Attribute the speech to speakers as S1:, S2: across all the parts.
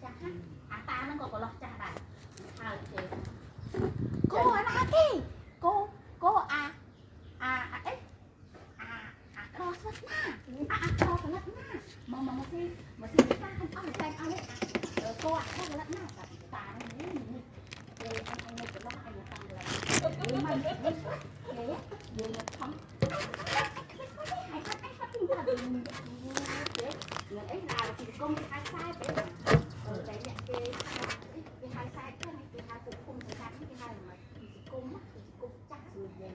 S1: ចាស់ណាអាតាហ្នឹងក៏កន្លោះចាស់ដែរហើយគេគោអាណាគេគោគោអាអាអាអីអាអាក្រស្វិតណាអាអាក្រផលិតណាមកមកមកស៊ីមកស៊ីតាអត់អស់តែអស់គោអាក្រផលិតណាតាតានេះនេះគេអញអញនៅកន្លោះអញតាមផលិតមិនគេយើងមកខំហើយអត់អីគាត់ទីថាគេនឹងអីណាទីគុំគេហៅខ្សែទៅតែអ្នកគេគេហៅខ្សែទៅគេហៅពួកគុំទៅថាគេហៅមិនទីគុំទីគុំចាស់គេហៅ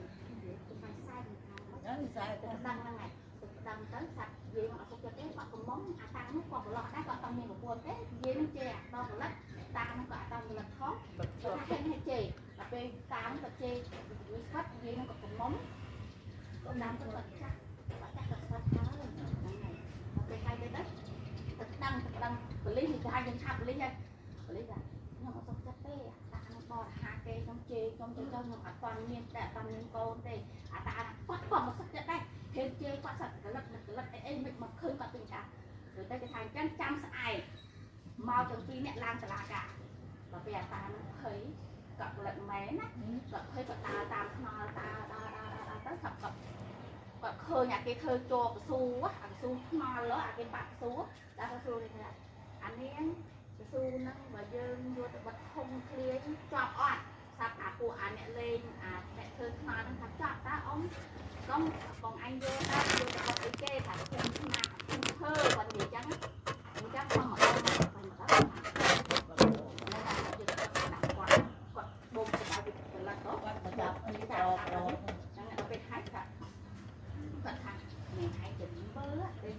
S1: ខ្សែទៅថា
S2: ហ្នឹងខ្សែ
S1: ទៅដឹងហ្នឹងហើយទៅដឹងទៅសត្វយាយមកអត់សុខចិត្តទេគាត់កំមុំអាតានោះគាត់ប្រឡោះដែរគាត់អត់មានប្រពន្ធទេយាយនឹងជេរអាដងផលិតតានោះក៏អត់ដងផលិតថងគាត់ថាហេតុជេរដល់ពេលតានោះក៏ជេរវាស្វាត់យាយនឹងក៏កំមុំក៏ដាំទៅគាត់ចាស់គាត់ចាស់គាត់ស្វាត់ហើយហ្នឹងហើយដល់ពេលហើយទៅទៅដឹងទៅដឹងបលិសនេះគេហៅយើងថាបលិសហើយបលិសថាខ្ញុំអត់សុខចិត្តទេអាតានោះបរិហាគេខ្ញុំជេរខ្ញុំទៅចុះខ្ញុំអត់ទាន់មានតែអត់ទាន់មានកូនទេអាតាគាត់ក៏មកសុខចិត្តដែរ ហេតុជេរគាត់សត្វកលិតកលិតអីអីមិនមកឃើញគាត់វិញតាព្រោះតែគេថាអញ្ចឹងចាំស្អែកមកទាំងពីរអ្នកឡើងតឡាការដល់ពេលអាតានឹងភ័យគាត់កលិតមែនណាគាត់ភ័យគាត់ដើរតាមថ្នល់ដើរដើរដើរដើរទៅគាត់គាត់គាត់ឃើញអាគេធ្វើជ័រកស៊ូអាកស៊ូថ្នល់អាគេបាក់កស៊ូដល់កស៊ូគេថាអានាងកស៊ូហ្នឹងបើយើងយកទៅបិទធំឃ្លាជាប់អត់ស្រាប់អាពួកអាអ្នកលេងអាអ្នកធ្វើថ្នល់ហ្នឹងថាចប់តើអ៊ំ កុំបងអញយកតែយកទៅអីគេថាខ្ញុំស្មាខ្ញុំធ្វើគាត់និយាយចឹងអញ្ចឹងខ្ញុំមកដល់មកគាត់មកដល់ហ្នឹងហើយយកទៅដាក់គាត់គាត់បូមទៅឲ្យវាផលិតទៅ
S2: គាត់មកចាប់អីតប្រ
S1: ហ្នឹងដល់ពេលហើយគាត់គាត់ថានឹងឯងទៅមើល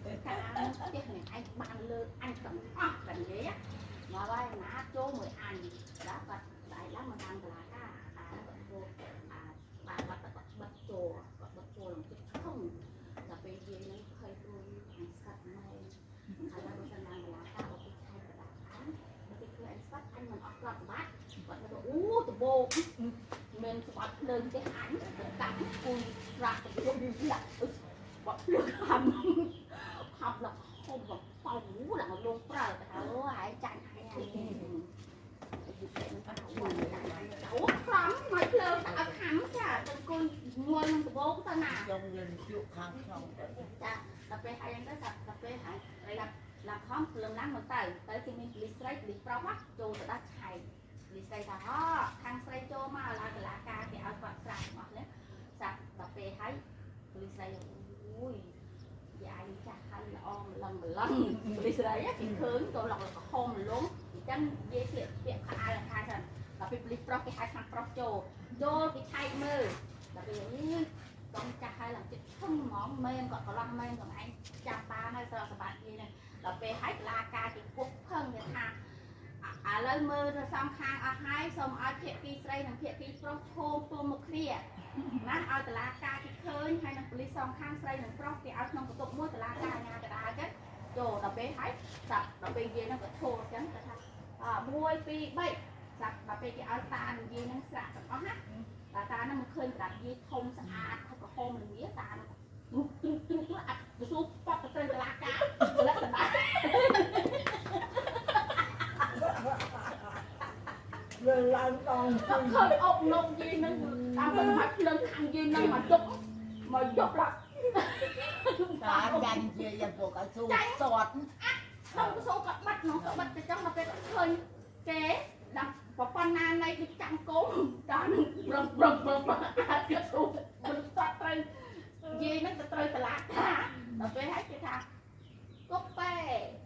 S1: ទៅការផ្ទះនឹងឯងបានលើអញទាំងអស់គាត់និយាយមកហើយណាចូលមួយអញដល់គាត់ដៃឡើងមកតាមកលាការអាគាត់ចូលអាបានគាត់គាត់បិទចូលគាត់បិទចូលក្នុងចិត្តធំដល់ពេលយាយនឹងភ័យព្រួយអញស្កាត់ម៉ែហើយដល់ទៅតាមកលាការបើគេឆែកកដាអញបើគេឃើញអញស្កាត់អញមិនអស់ទ្រព្យសម្បត្តិគាត់ថាអូដបោកមានស្បាត់ភ្លើងទេអញកាប់គួយស្រាក់ទៅដាក់បាត់ភ្លើងខំខំដល់ហុំបោឡើងលងប្រើទៅអូហើយចាញ់ហើយអូខំមកភ្លើងដាក់ឲ្យខំចាទៅគួយងល់នឹងដបោកទៅណា
S2: ខ្ញុំយើងជក់ខាងក្នុងទៅ
S1: ចាដល់ពេលហើយហ្នឹងទៅដល់ពេលហើយឡាឡាខំភ្លើងឡើងមកទៅទៅគេមានប៉ូលីសស្រីប៉ូលីសប្រុសចូលទៅដល់ឆែកប៉ូលីសស្រីថាហ៎ខាងស្រីចូលមកឡើងកលាការគេឲ្យគាត់ស្រាក់ទាំងអស់នេះស្រាក់ដល់ពេលហើយប៉ូលីសស្រីអូយយាយចាស់ហើយល្អម្លឹងម្លឹងប៉ូលីសស្រីគេឃើញក៏ឡុកក្រហមលងអញ្ចឹងនិយាយស្លៀកពាក់ខោអាវថាចឹងដល់ពេលប៉ូលីសប្រុសគេហៅខាងប្រុសចូលចូលគេឆែកមើលដល់ពេលនេះកងចាស់ហើយឡើងចិត្តឈឹងហ្មងមែនគាត់កន្លោះមែនគាត់ឯងចាំបានហើយស្រកសម្បត្តិគេហ្នឹងដល់ពេលហើយតឡាការគេពុកផឹងគេថាឥឡូវមើលទៅសងខាងអស់ហើយសូមឲ្យភាគីស្រីនិងភាគីប្រុសឈោមទល់មុខគ្នាណាឲ្យតឡាការគេឃើញហើយនឹងប៉ូលីសសងខាងស្រីនិងប្រុសគេឲ្យក្នុងបន្ទប់មួយតឡាការអាញាកដាលចឹងចូលដល់ពេលហើយស្រាប់ដល់ពេលយាយហ្នឹងក៏ឈោចឹងគាត់ថា1 2 3ស្រាប់ដល់ពេលគេឲ្យតានឹងយាយហ្នឹងស្រាក់ទាំងអស់ណាតាតាហ្នឹងមិនឃើញប្រដាប់យាយធំស្អាតហើយក្រហមល្ងាតាហ្នឹងទ្រុកទ្រុកទ្រុកអត់ទៅស៊ូប៉ត់ទៅត្រូវតឡាការផលិតដដែល
S2: លើឡើងដង
S1: គាត់ឃើញអុកនំយាយហ្នឹងតាមទៅមកភ្លើងខាងយាយហ្នឹងមកជប់មកយប់ឡើង
S2: តាចាញ់ជាយ៉ាងពួកឲ្យស៊ូសត
S1: ក្នុងកសូគាត់បាត់ក្នុងគាត់បាត់ទៅចឹងមកពេលគាត់ឃើញគេដល់ប្រព័ន្ធណានៃដូចចាំងកូនដល់នឹងប្រឹងប្រឹងប្រឹងអាចគេស៊ូមិនស្ទាត់ត្រូវយាយហ្នឹងទៅត្រូវតឡាការដល់ពេលហើយគេថាគុកប៉ែ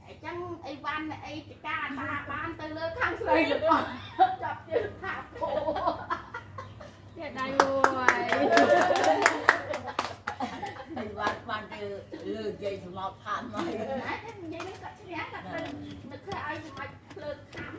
S1: អញ្ចឹងអីវ៉ាន់អីចកាតាបានទៅលើខាងស្រីទាំងអស់ចាប់ជើងថាពោ
S3: ទៀតដៃមួយ
S2: អីវ៉ាត់បានទៅលើយាយស្មោកផានមក
S1: ណានិយាយនឹងគាត់ឈ្នះគាត់ទៅនឹកឃើញឲ្យសម្បាច់ភ្លើងខំ